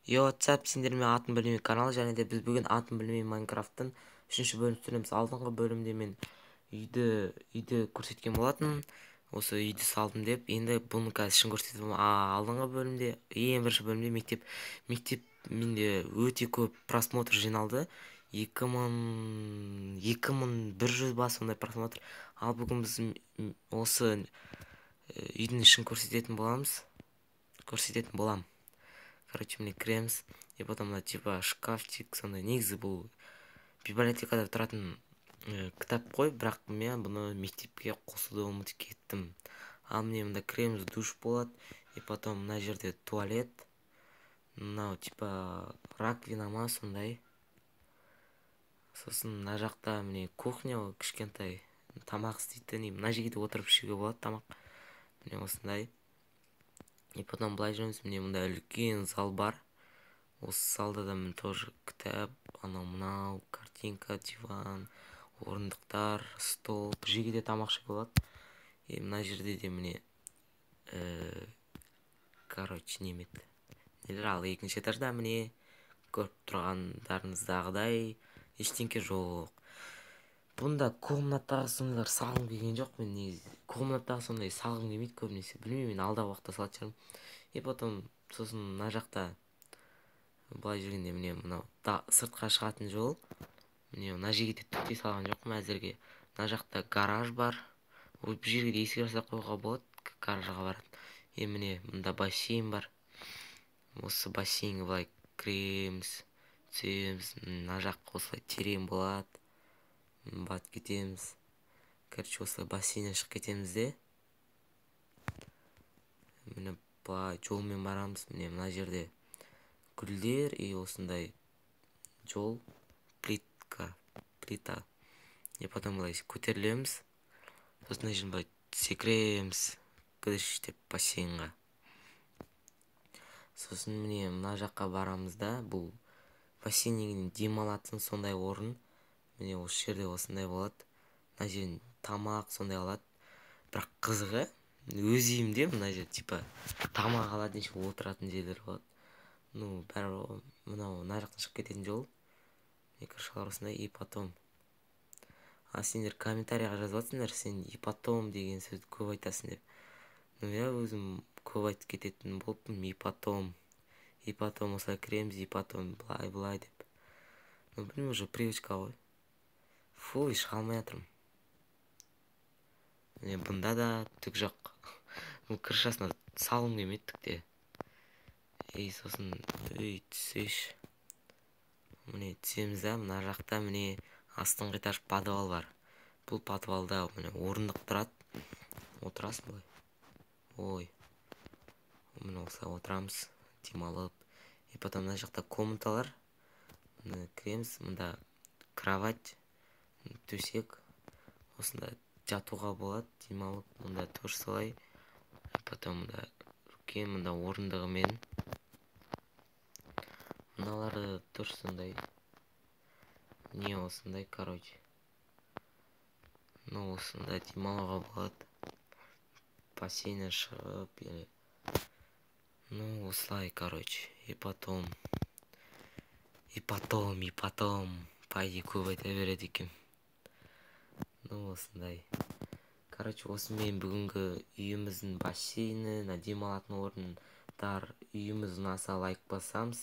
Йо, what's up, сендермен «Атын білмей» каналы, және де біз бүгін «Атын білмей» Майнкрафттың үшінші бөлімін түсіреміз. Алдыңғы бөлімде мен үйді көрсеткен болатын, осы үйді салдым деп. Енді бұны қазір ішін көрсетіп, алдыңғы бөлімде, ең бірінші бөлімде мектеп менде өте көп просмотр жиналды. 2000, 2100 ба, сондай просмотр. Ал бүгін біз осы үйдің ішін көрсететін боламыз. Көрсететін болам. Короче, міне, кіреміз, и потом мына типа шкафчик сондай. Негізі бұл библиотекада тұратын кітап қой, бірақ мен бұны мектепке қосуды ұмытып кеттім. Ал міне, мында кіреміз, душ болады, и потом мына жерде туалет, мынау типа раковина ма, сондай. Сосын мына жақта, міне, кухня, ол кішкентай тамақ істейтін, и мына жерге де отырып ішуге болады тамақ. Міне, осындай. И потом былай жүреміз, міне, мында үлкен зал бар. Осы залда да, міне, тоже кітап, анау мынау картинка, диван, орындықтар, стол. Бұл жерге де тамақ ішуге болады. И мына жерде де, міне, короче, неме нелер. Ал екінші этажда, міне, көріп тұрғандарыңыздағыдай, ештеңке жоқ. Бұнда комнатаға сондайлар салғым келген жоқ. Мен негізі комнатаға сондай салғым келмейді көбінесе. Білмеймін, мен алдағы уақытта салатын шығармын. И потом, сосын мына жақта былай жүргенде, міне, мынау сыртқа шығатын жол. Міне, мына жерге де түк те салған жоқпын әзірге. Мына жақта гараж бар, бұл жерге де есік жасап қоюға болады, гаражға баратын. И міне, мында бассейн бар. Осы бассейнге былай кіреміз, түсеміз. Мына жақ осылай терең болады, батып кетеміз. Короче, осылай бассейннен шығып кетеміз де, міне, былай жолмен барамыз. Міне, мына жерде гүлдер и осындай жол, плитка, плита. И потом былай көтерілеміз, сосын мына жерден былай секіреміз, кыдыш деп, бассейнға. Сосын, міне, мына жаққа барамыз да, бұл бассейннен демалатын сондай орын. Міне, осы жерде осындай болады. Мына жерден тамақ сондай алады. Бірақ қызығы, өз үйімде мына жер типа тамақ алатын, еще отыратын жерлер болады. Ну, бәрібір, мынау мына жақтан шығып кететін жол. Міне, крышалар осындай. И потом, а сендер комментарийға жазып жатсыңдар, сен «и потом» деген сөзді көп айтасың деп. Ну иә, өзім көп айтып кететін болыппын. И потом, и потом осылай кіреміз, и потом былай былай деп. Ну, білмеймін, уже привычка ғой. Фу, шыға алмай жатырмын. Міне, бұнда да түк жоқ. Бұл крышасына салғым келмейді түк те. Ей, сосын, ей, түссейші. Міне, түсеміз да, мына жақта, міне, астыңғы этаж подвал бар. Бұл подвалда, міне, орындық тұрады, отырасың былай. Ой, міне, осылай отырамыз демалып. И потом мына жақта комнаталар. Міне, кіреміз, мында кровать, төсек, осында жатуға болады демалып. Мында тоже солай. Потом мында үлкен, мында орындығымен. Мыналары тоже сондай, не, осындай. Короче, ну, осында демалуға болады, бассейннен шығып или, ну, осылай, короче. И потом, и потом, и потом, по идее, көп айта береді екенмін. Ну, осындай. Короче, осымен бүгінгі үйіміздің бассейні, мына демалатын орындар. Үйіміз ұнаса, лайк басамыз.